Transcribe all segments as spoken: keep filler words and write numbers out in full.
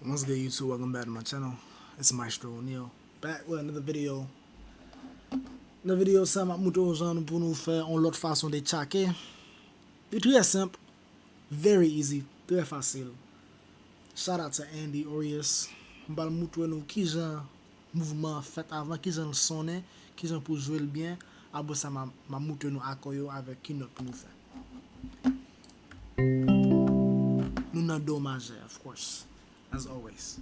What's good, YouTube? Welcome back to my channel. It's Maestro O'Neal, back with another video. Nan videyo sa, m ap montre w jan pou nou fè yon lòt fason de tchake. Li trè senp, very easy, trè fasil. Shout out to Andy Orius. M pral montre nou kijan mouvman an fèt avan, kijan l sonnen, kijan pou jwe l byen. Apre sa, m a, m a montre nou akò yo avèk ki nòt pou nou fè. Nou nan do majè, of course, as always.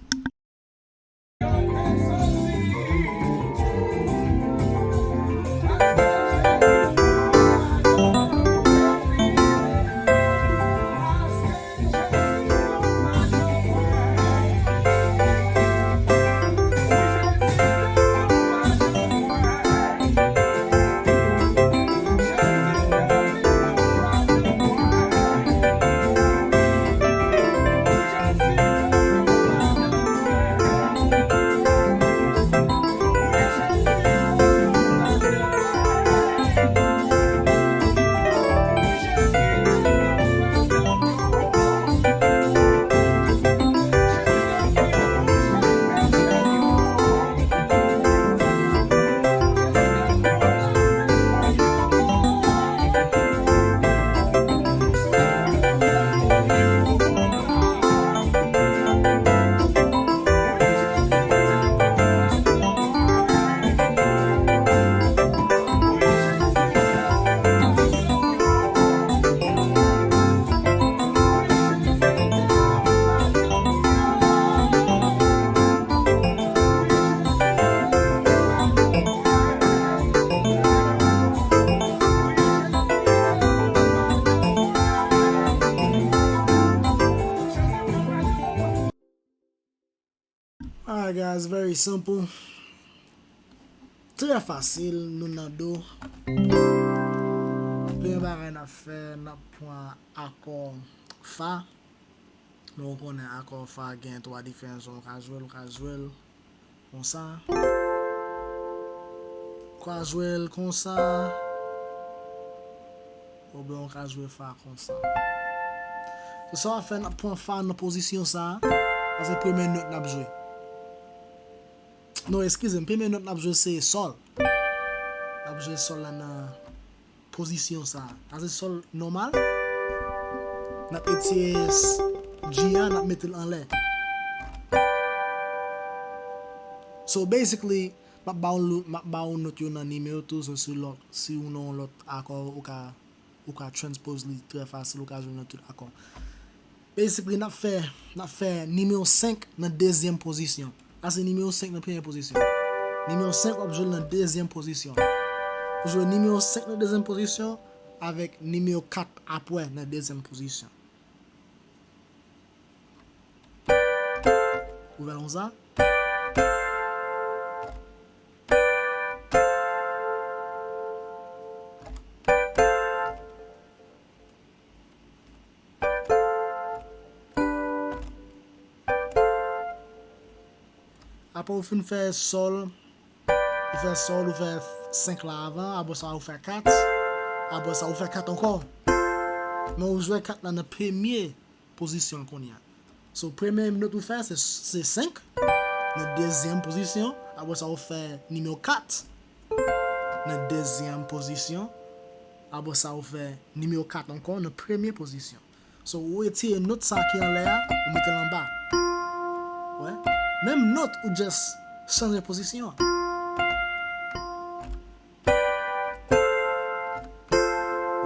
Alright, guys, very simple. Trè fasil, nou nan do. Premye bagay n ap fè, n ap pran akò fa. Nou konnen akò fa gen twa diferan jan w ka jwe l, w ka jwe l konsa. W ka jwe l konsa. Oubyen w ka jwe fa konsa. So, sa w ap fè, n ap pran fa nan pozisyon sa a. Sa se premye nòt n ap jwe. Non, eskize m, premye nòt n ap jwe se sòl. N ap jwe sòl la nan pozisyon sa a. Sa se sòl nòmal. N ap etire s-, G a, n ap mete l anlè. So, basically, m ap ba w lo-, m ap ba w nòt yo nan nimewo tou, so si lòt, si w nan yon lòt akò, ou ka, ou ka transpose li trè fasil, ou ka jwe nan tout akò. Basically, n ap fè, n ap fè nimewo senk nan dezyèm pozisyon. Sa se nimewo senk nan premyè pozisyon. Nimewo senk, w ap jwe l nan dezyèm pozisyon. Ou jwe nimewo senk nan dezyèm pozisyon avèk nimewo kat apre nan dezyèm pozisyon. Ouvè l konsa. Apre w fin fè sòl, ou fè sòl, ou fè senk la avan, apre sa ou fè kat, apre sa ou fè kat ankò. Men ou jwe kat la nan premye pozisyon l kounye a. So, premye nòt ou fè, se, se senk, nan dezyèm pozisyon, apre sa ou fè nimewo kat, nan dezyèm pozisyon, apre sa ou fè nimewo kat ankò, nan premye pozisyon. So, ou retire nòt sa ki anlè a, ou mete l anba. Wè? Menm nòt, ou just chanje pozisyon an.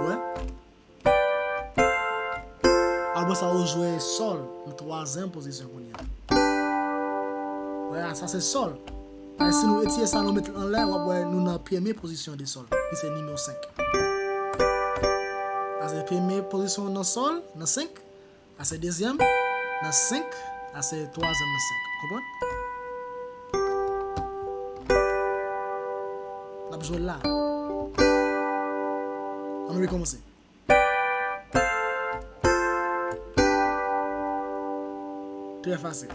Wè? Apre sa, ou jwe sòl nan twazyèm pozisyon kounye a. Wè, sa se sòl. Paske si nou retire sa, nou mete l anlè, w ap wè nou nan premye pozisyon de sòl, ki se nimewo senk. Sa se premye pozisyon nan sòl, nan senk. Sa se dezyèm, nan senk. Sa se twazyèm nan senk. Konprann? N ap jwe l la. Ann nou rekòmanse. Trè fasil.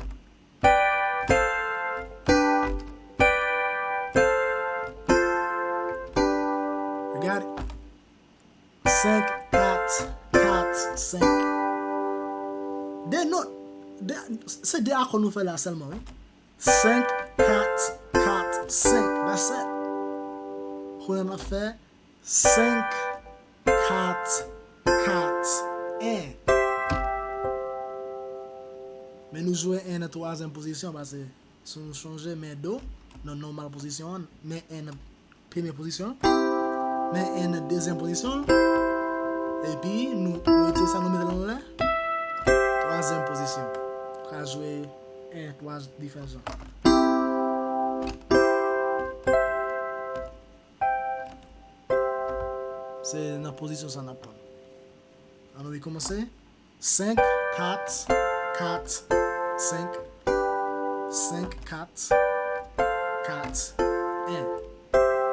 Regade. Senk, kat, kat, senk. De nòt. De, se de akò nou fè la sèlman, wi. Senk, kat, kat, senk. That's it. Kounye a n ap fè senk, kat, kat, en. Men nou jwe en nan twazyèm pozisyon, paske si nou sonje, men do nan nòmal pozisyon an, men en nan premye pozisyon, men en nan dezyèm pozisyon, epi nou, nou retire sa, nou mete l anlè, twazyèm pozisyon. Pral jwe en twa diferan jan. Se nan pozisyon sa n ap pran. Ann nou rekòmanse. Senk, kat, kat, senk. Senk, kat, kat, en.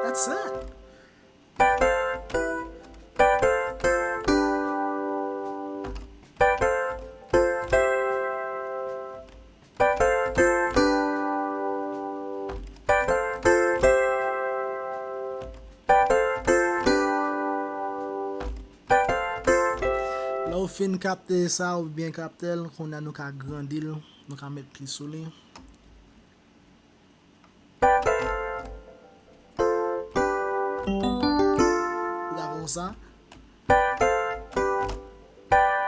That's it. Lè w fin kapte sa, ou byen kapte l, kounye a nou ka grandi l, nou ka met pli sou li. Ou ka fè konsa.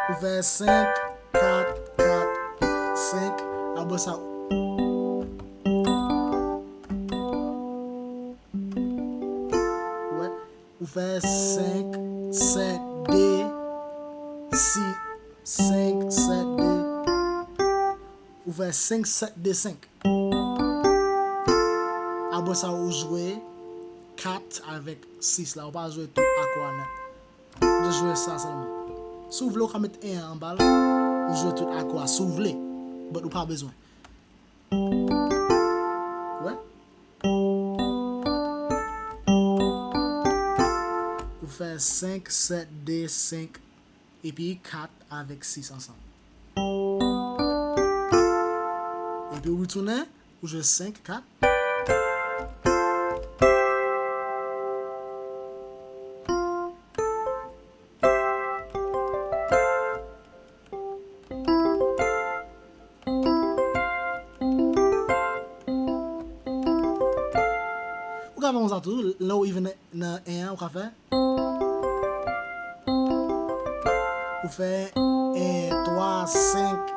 Ou fè senk, kat, kat, senk. Apre sa, ou wè, ou fè senk, sèt, de, sis, senk, sèt, de. Ou fè senk, sèt, de, senk. Apre sa, ou jwe kat avèk sis la. Ou pa jwe tout akò a nèt. Ou jwe sa sèlman. Si w vle, ou ka met en an anba l. Ou jwe tout akò a, si w vle. But ou pa bezwen. Wè? Ou fè senk, sèt, de, senk, epi kat avèk sis ansanm. Epi ou retounen, ou jwe senk, kat. Ou ka fè konsa tou, lè w rive nan, nan en an, ou ka fè. Ou fè en, twa, senk,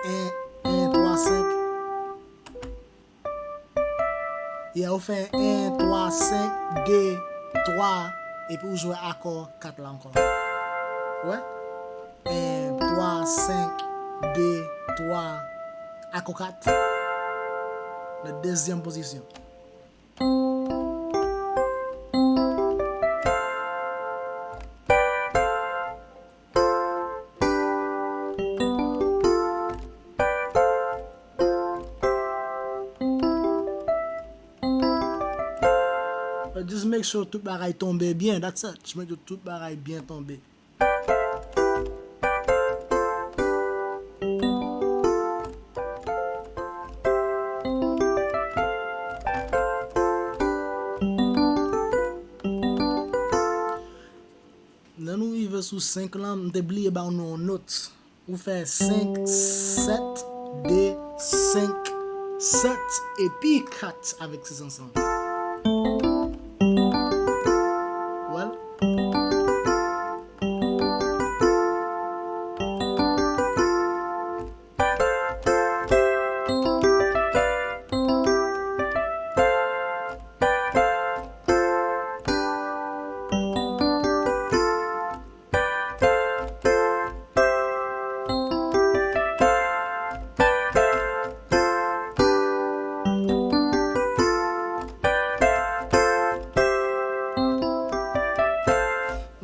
en, en, twa, senk. Yeah, ou fè en, twa, senk, de, twa, epi ou jwe akò kat la ankò. Wè? En, twa, senk, de, twa, akò kat. Nan dezyèm pozisyon. But just make sure tout bagay tonbe byen, that's it. Just make sure tout bagay byen tonbe. Lè nou rive sou senk lan, m te bliye ba nou yon nòt. Ou fè senk, sèt, de, senk, sèt, epi kat avèk sis ansanm. Well.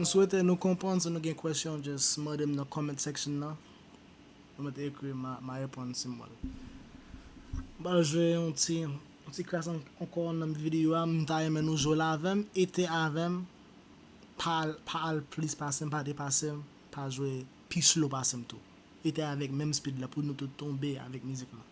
M swete nou konprann. Si nou gen kwèsyon, just mande m nan comment section nan. Ou mete ekri, m a, m a reponn si m wè l. M pral jwe yon ti, yon ti kras an-, ankò nan videyo a. M ta renmen nou jwe l avè m, ete avè m. Pa al, pa al plis pase m, pa depase m, pa jwe pi slow pase m tou. Ete avèk menm speed la pou nou tout tonbe avèk mizik la.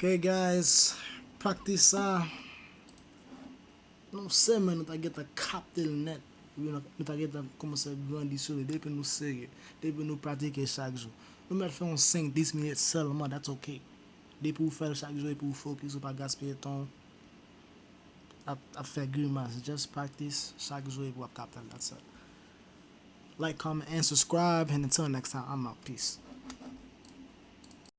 Ok guys, practice sa. Nan semèn nou ta gentan kapte l nèt. Epi nou ta gentan kòmanse grandi sou li. Depi nou serye, depi nou pratike chak jou. Nou mèt fè yon senk dis minit sèlman, that's ok. Depi ou fè l chak jou epi ou fokis, ou pa gaspiye tan w ap, ap fè grimas. Just practice chak jou epi w ap kapte l, that's it. Like, comment, and subscribe, and until next time, I'm out. Peace.